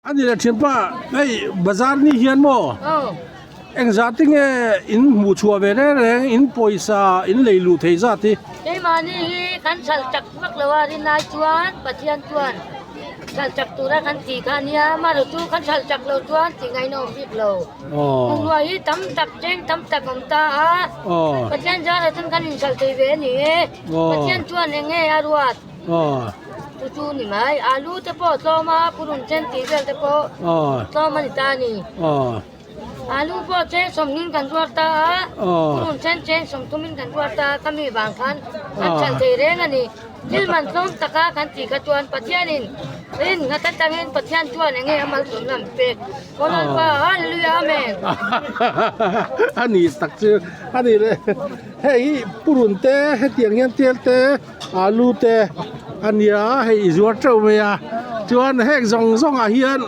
A ni leh thianpa, hei bazar ni hian maw engzah te nge in hmuh chhuah ve reng reng in pawisa in lei luh thei zat hi? Keimahni hi kan chhal chak vak lo a rinai chuan Pathian chuan chhal chak tura kan tih kha a nia, amaherawhchu kan chhal chak lo chuan tih ngaihna awm bik lo. Bungrua hi tam tak cheng tam tak awm ta a, Pathian zarah chuan kan inchhal thei ve a ni e, Pathian chuan eng nge a ruat? Chu chu ni mai, alu te pawh tlawm a, purun chen tih vel te pawh tlawm a ni ta a ni. Alu pawh cheng sawmhnin kan ruar ta a, purun chen cheng sawmthumin kan ruar ta a, khami vang khan kan hralh thei reng a ni. Thil man tlawm taka kan tih kha chuan Pathianin rin nghat atangin Pathian chuan eng nge a malsawmna an pek? Aw Lalpa, Hallelujah, Amen! A ni tak chu a ni le. Hei hi purun te hetiang hian tel te alu te a nia hei i zuar teuh mai a chuan heng zawng zawngah hian.